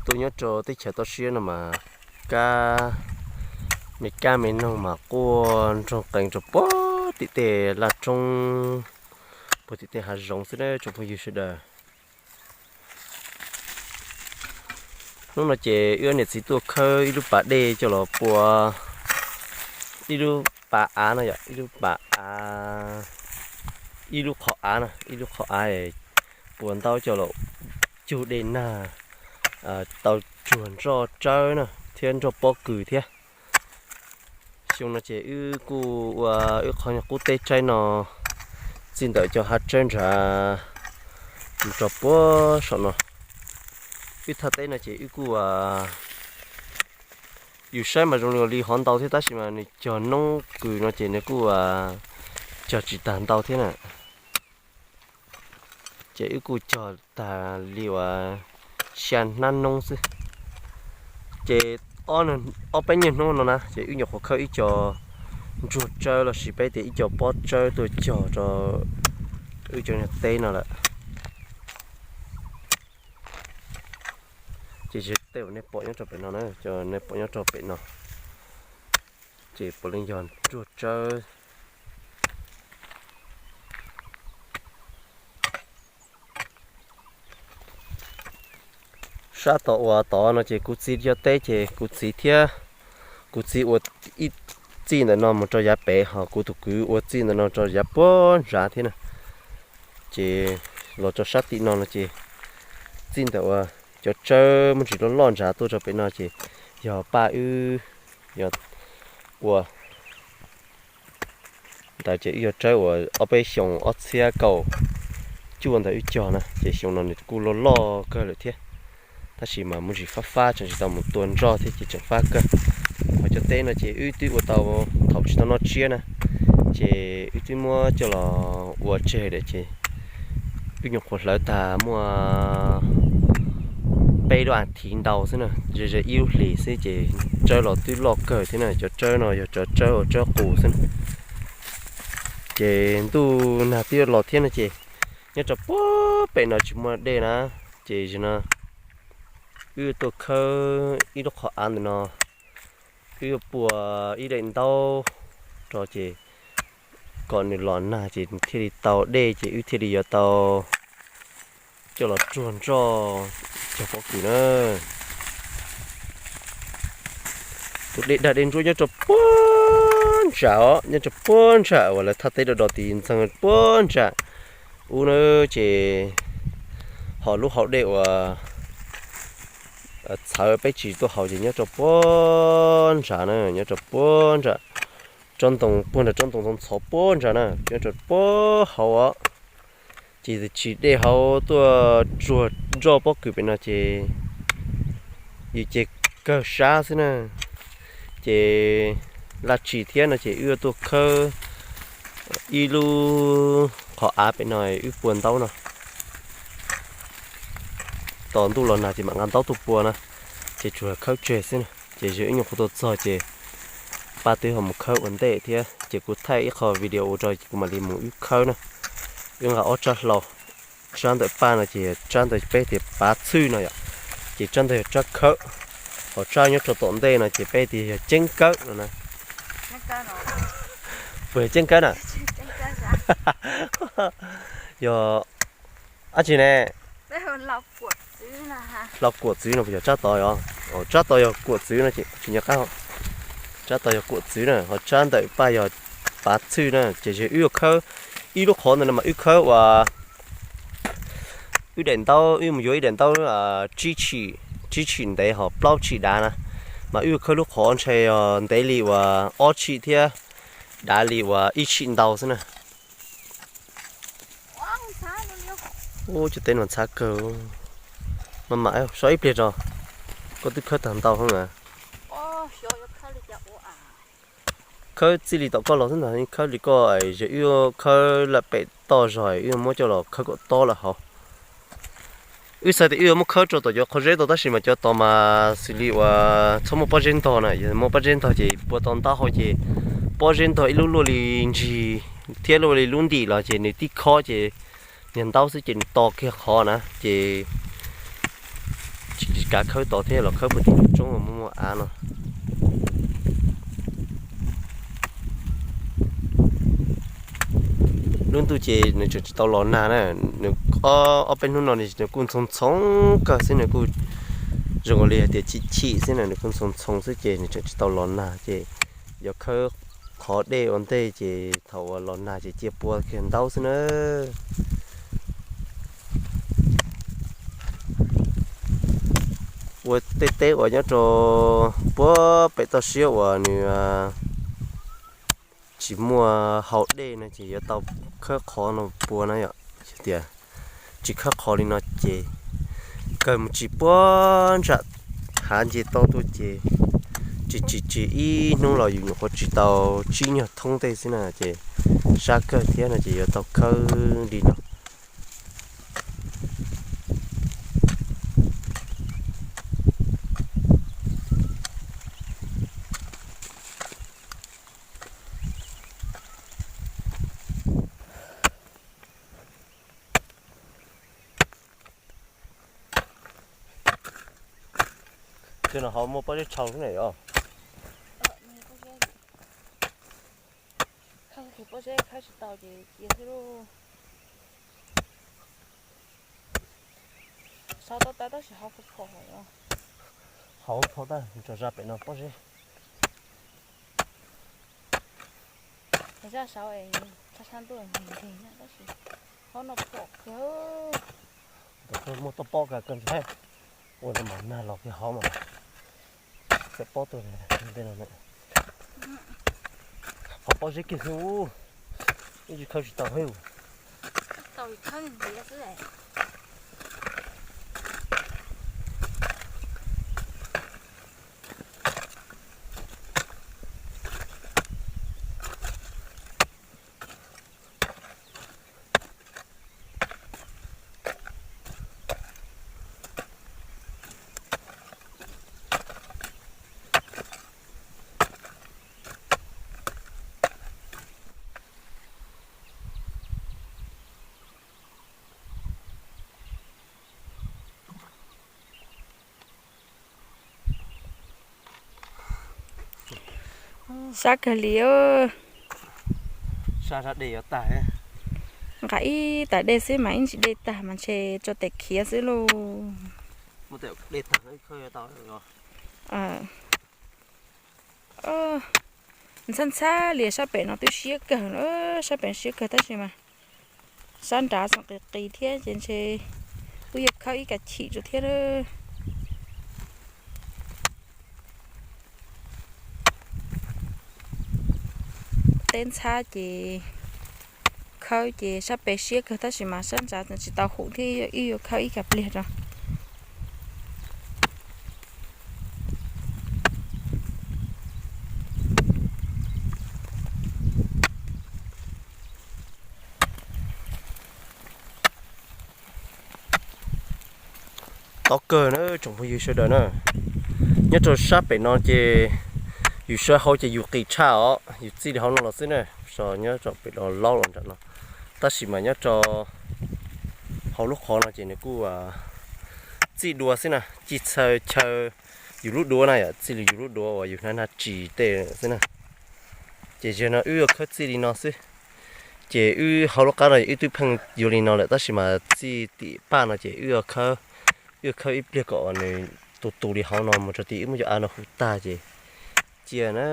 tuaj nyob rau teb chaws toj siab no mas kab, me kab me noog mas quaj nrog qees rau puag tim tej laj roob, puag tim tej hav zoov xwb na tsoom phooj ywg sawv daws. Hnub no ces wb niam txiv tuaj khawb ib lub pas dej coj los pua, ib lub pas av no yom, ib lub pas av, ib lub qhov av no, ib lub qhov av pua ntaub coj los cug dej nag, tau tsuag nroj tsawb na thiab nroj pob kws thiab. Xyoo no ces wb kuj ua wb qhov nyuag qub teb tsaib no txij ntawm cov hav tsawb nrad mus rau puag saum no. Wb thaj teb no ces wb kuj, yus saib mas zoo li hov ntau thiab tab sis mas nws cog noob kws no ces nws kuj cog tsis tag ntau thiab na. Ces wb kuj cog tag li uas xya hnab noob xwb. Ces ob peb nyuag hnub no na ces wb nyuam qhuav khawb ib co ntsuag tsawb los sis peb tias ib co pob tsawb tuaj cog rau wb cov teb no lawm. Ces tej uas nej pom nyob rau pem no na, cov nej pom nyob rau pem no ces puav leej yog ntsuag tsawb. Sab tom uas tod no ces kuv txiv cov teb ces kuv txiv thiab kuv txiv ua ib txij ntawm no mus rau yav pem, ho kuv tus kwv ua txij ntawm no rau yav puag nrad thiab na. Ces los rau sab tim no no ces txij ntawm uas cov tsawb muaj ntsis loj loj nrad tuaj rau pem no ces yog paj wb yog ua ntawd ces wb yog tsawb uas ob peb xyoos ob txhiab kaum cuaj ntawd wb cog na ces xyoo no nws kuj loj loj kawg lawm thiab. Tab sis mas muaj ntsis fab fab tseem tsis tau mus tua nroj thiab ces tseem fab kawg. Ho cov teb no ces wb twb ua tau thaum tsis tau noj tsiab na, ces wb twb muab coj los ua tseg lawm ces wb nyuam qhuav hlawv tag muaj peb lub as thiv ntau xwb na, ze ze ib lub hlis xwb ces tsawb los twb loj kawg thiab na. Cov tsawb no yog cov tsawb uas tsawb qus xwb na. Ces ntuj nag twb los thiab no ces nyob rau puag pem no tsis muaj dej na, ces no wb tuaj khawb ib lub qhov av ntawm no, wb yuav pua ib daim ntaub rau ces kom nws los nag ces thiaj li tau dej ces wb thiaj li yuav tau coj los tsuag nroj cog pob kws na. Tus dej dag dej ntsuab nyob rau puag ntsam os, nyob rau puag ntsam uas lawv thaj teb do do tid ntxeeg puag ntsam ub na, ces ho lub hau dej uas txhawv peb tsis tuaj haus ces nyob rau puag ntsam na, nyob rau puag ntsam tsob ntoo, puag nram tsob ntoo ntxhov ntxhov puag ntsam na, nyob rau puag hauv os. Ces tsis dej hauv tuaj tsuag nroj pob kws pem no ces yus ces kawg sab xwb na. Ces laj tsim thiab no ces wb tuaj khawb ib lub qhov av pem no wb pua ntaub no. Tos ntuj los nag ces mam nqa ntaub tuaj pua na, ces tsuas khawb tseg xwb na. Ces wb nyuam qhuav tuaj txog ces paj twb ho mus khawb ua ntej thiab ces kuv thaij ib qho video ua rau ces kuv mam li mus wb khawb na. Wb nqa ob tsab hlau, tsab ntawm paj no ces tsab ntawd peb tias pav txhwj no yom, ces tsab ntawd yog tsab khawb, ho tsab nyob rau tom ntej no ces peb tias yog ceeb kawb no na. Puas yog ceeb kawb na? Yog dab tsi ne? Hlau kuam txwv no puas yog tsab tod yog? Tsab tod yog kuam txwv no ces tsis nco qab. Tsab tod yog kuam txwv na, ho tsab ntawm paj yog pav txhwj na. Ces wb yuav khawb ib lub qhov ntawm no mas wb khawb ua wb daim ntaub, wb mus yuav ib daim ntaub tsib tshim, tsib tshim ntev ho plaub tshim dav na, mas wb yuav khawb lub qhov ntshe yog ntev li uas ob tshim thiab dav li uas ib tshim ntau xwb na. Ub, cov teb no ntxhab kawg. Maj mam so ib pliag tso, koj twb khawb tag ntau heev na. Khawb txij li tom koj los xwb ntag, khawb li koj es wb khawb lawm pem toj zog wb muab coj los khawb kom tob lawm hauv. Wb xav tias wb yuav muab khawb rau tom cov qhov zeb tod tab sis mas cov tod mas xws li uas txhob muaj pob zeb ntog na, yog muaj pob zeb ntog ces pua tau ntaub hau ces pob zeb ntog ib lub luaj li ntsig thiab luaj li lub ntim los ces nws tib khob ces niag ntaub xwb ces nws to kiag qhov na ces tsis Kav khawb tod thiab los khawb puag tim lub roob uas muaj muaj av no. Lub ntuj ces nws tseem tsis tau los nag na, nws ob peb hnub no nws kuj ntxhoo ntxhoo kawg xwb, nws kuj zoo li hais tias chim chim xwb na, nws kuj ntxhoo ntxhoo xwb ces nws tseem tsis tau los nag ces yuav khawb qhov dej ua ntej ces thaum uas los nag ces cia pua kiag ntaub xwb na. Ua tej teb uas nyob rau puag pem toj siab uas nws tsis muaj haus dej no ces yuav tau khawb qhov no pua na yom. Tias tsis khawb qhov li no ces kawg mus tsis puag ntsam hav nce toj tuaj ces tsis tsis tsis ib hnub los yus nyuam qhuav tsis tau tsib nyuag thoob tej xwb na ces sab kawg thiab no ces yuav tau khawb li no. Ces no ho muaj pob zeb tshau xwb na yom. Pob zeb khawb tsis tau ces cia xwb lauj. Xauv tau tas tab sis hauv phom phom os. Hauv phom tab sis tso zaj pem no pob zeb. Zaj saud es tshaj tshaj ntuj nkeeg na tab sis hauv no phom kiag. Ntawm koj muaj toj pob kawg koj ntshai ua no mas nag los kiag hauv mas txawm pob tuaj ntej no. Qhov pob zeb kiag xwb, ib tsis khawb tsis tau heev. Sab kawg li. Sab sab dej yuav tag. Nqa ib tas dej xwb mas ib ntsis dej tag mas ntshe tso tes khiav xwb lauj. Ntxhab ntxhab li sab pem no twb siab kawg, sab pem siab kawg tab sis mas sab nrad tseem qis qis thiab ces ntshe wb yuav khawb ib kas chim rau thiab. Teb ntxhab ces khawb ces sab pem siab kawg tab sis mas sab nrad tseem tsis tau hum thiab wb yuav khawb ib kas pliag rau. Tob kawg na tsoom phooj ywg sawv daws na, nyob rau sab pem no ces yus sawv hauv ces yus qis tshaj os, yus txij li hauv no los xwb na, so nyob rau pem los laub los nram no, tab sis mas nyob rau hauv lub qhov no ces nws kuj txij dua xwb na, ci txhaw chaw yus lub duav na yom, txij li yus lub duav uas yus hnav nag ris tej xwb na. Ces zaum no wb yuav khawb txij li no xwb. Ces wb hauv lub qab no wb twb pheej yuav li no lawm tab sis mas txij tim paj no ces wb yuav khawb, wb yuav khawb ib pliag kom nws tus tus li hauv no mus rau tim wb muab cov av no hu tag ces cia na.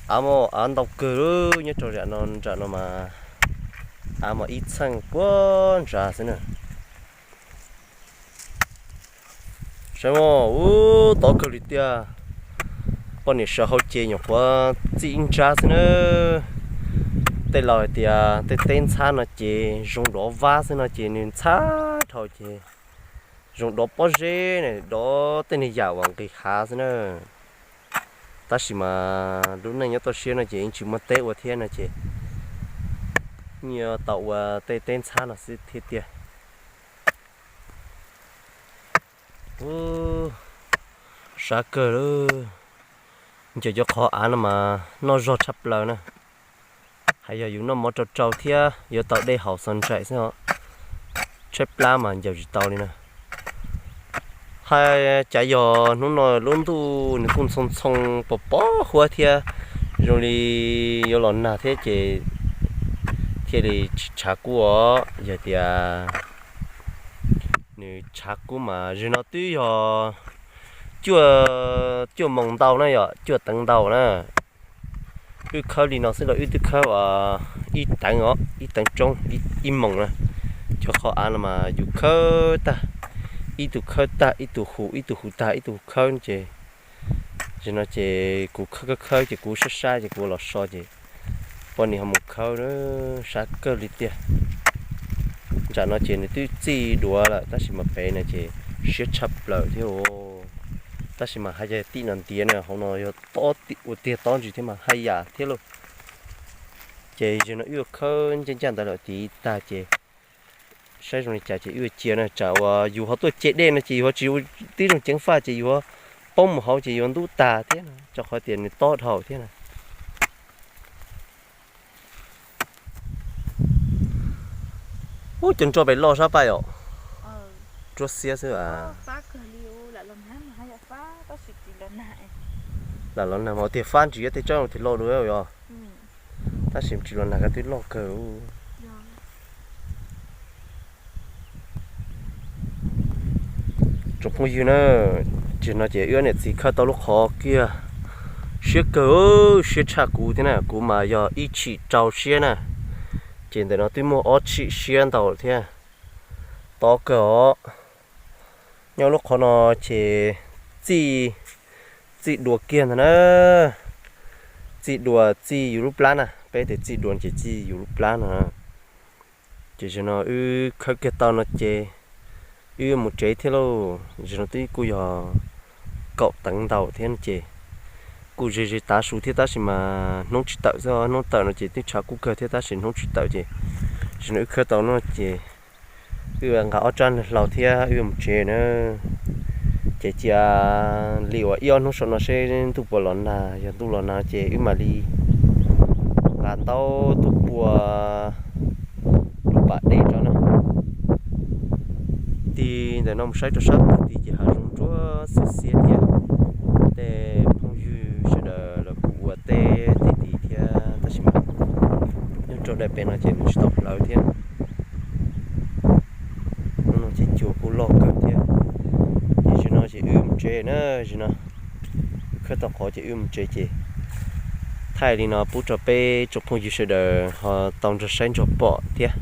Av mas av ntau kawg nyob rau nram no, nram no mas av mas ib txheej puag nrad xwb na. Saib mas, ub, tob kawg li tiag. Poj niam sawv hauv ces nyuam qhuav txij ib nrab xwb na. Tej laus hais tias tej teb ntxhab no ces zoo dov vab xwb no ces nws ntxhab dhau ces zoo dov pob zeb ne, dov tej niag yam uas nqis hav xwb na. Tab sis mas lub neej nyob toj siab no ces yeej tsis muaj teb ua thiab no ces yeej yuav tau ua tej teb ntxhab no xwb thiab tiag. Ub, sab kawg lawm. Ncaws cov qhov av no mas noj zog tshaj plaws na. Hais yog yus noj mov rau rau thiab yuav tau dej haus txog nraim xwb os. Tshaib plab mas ncaws tsis tau li na. Hais cas yog hnub no lub ntuj nws kuj ntxhoo ntxhoo pos pos huab thiab, zoo li yuav los nag thiab ces thiaj li tsis tshav kub os. Yog tias nws tshav kub mas zaum no twb yog cuaj, cuaj moos ntau na, yog cuaj teev ntau na. Wb khawb li no xwb los wb twb khawb ua ib teev os, ib teev tsoob, ib moos na. Cov qhov av no mas yus khawb tag, ib tug khawb tag ib tug hu, ib tug hu tag ib tug khawb ces, zaum no ces kuv khawb khawb khawb ces kuv sab sab ces kuv los so ces poj niam ho mus khawb, sab kawg li tiag. Ntsam no ces nws twb txij duav lawm tab sis mas pem no ces siab tshaj plaws thiab os. Tab sis mas haj yam tim no ntiav na, hauv no yog tob ua tiag tob ntsis thiab mas haj yam thiab lauj. Ces zaum no wb ua khawb ncaj ncaj ntawd lawm tid tag ces saib zoo li cas ces wb ua cia na, tsam uas yus ho tuaj ce dej no ces yus ho tsis ua tib zoo ceev faj ces yus ho poob mus hauv ces yuav ntub tag thiab na, rau qhov tias nws tob dhau thiab na. Ub, cov nroj pem loj sab paj os. Ruab xiab xwb as. Lam los nag mas tias fab ntsis tej tsob tias loj dua os. Tab sis tsis los nag koj twb loj kawg. Tsoom phooj ywg na, ces no ces wb niam txiv khawb tau lub qhov kiag siab kawg, siab tshaj kuv thiab na, kuv mas yog ib tshim rau siab na, ces ntawm no twb muaj ob tshim siab ntau thiab. Tob kawg os. Nyob lub qhov no ces txij, txij duav kiag ntag na, txij duav txij yus lub plab na, peb tias txij duav ces txij yus lub plab no. Ces zaum no wb khawb kiag tau no ces wb mus tsev thiab lauj. Zaum no twb kuj yog kaum teev ntau thiab ces kuj ze ze tav su thiab tab sis mas hnub tsis tawm xwb, hnub tawm no ces twb tshav kub kawg thiab tab sis hnub tsis tawm ces zaum no wb khawb tau no ces wb nqa ob rab hlau thiab wb mus tsev na. Ces cia li uas ib ob hnub saum no seb ntuj puas los nag, yog ntuj los nag ces wb mam li nqa ntaub tuaj pua lub pas dej tso na. Tig ntawm no mus saib rau sab pem tid ces hav zoov ntsuab xiab xiab thiab. Tej phooj ywg sawv daws los kuj ua teb tej tid thiab tab sis mas nyob rau daim pem no ces nws tsis tau plawv thiab. Hnub no ces cua kuj loj kawg thiab. Ces zaum no ces wb mus tsev na, zaum no wb khawb tau qhov ces wb mus tsev ces thaij li no pub rau peb tsoom phooj ywg sawv daws ho tau nrog saib nrog pom thiab.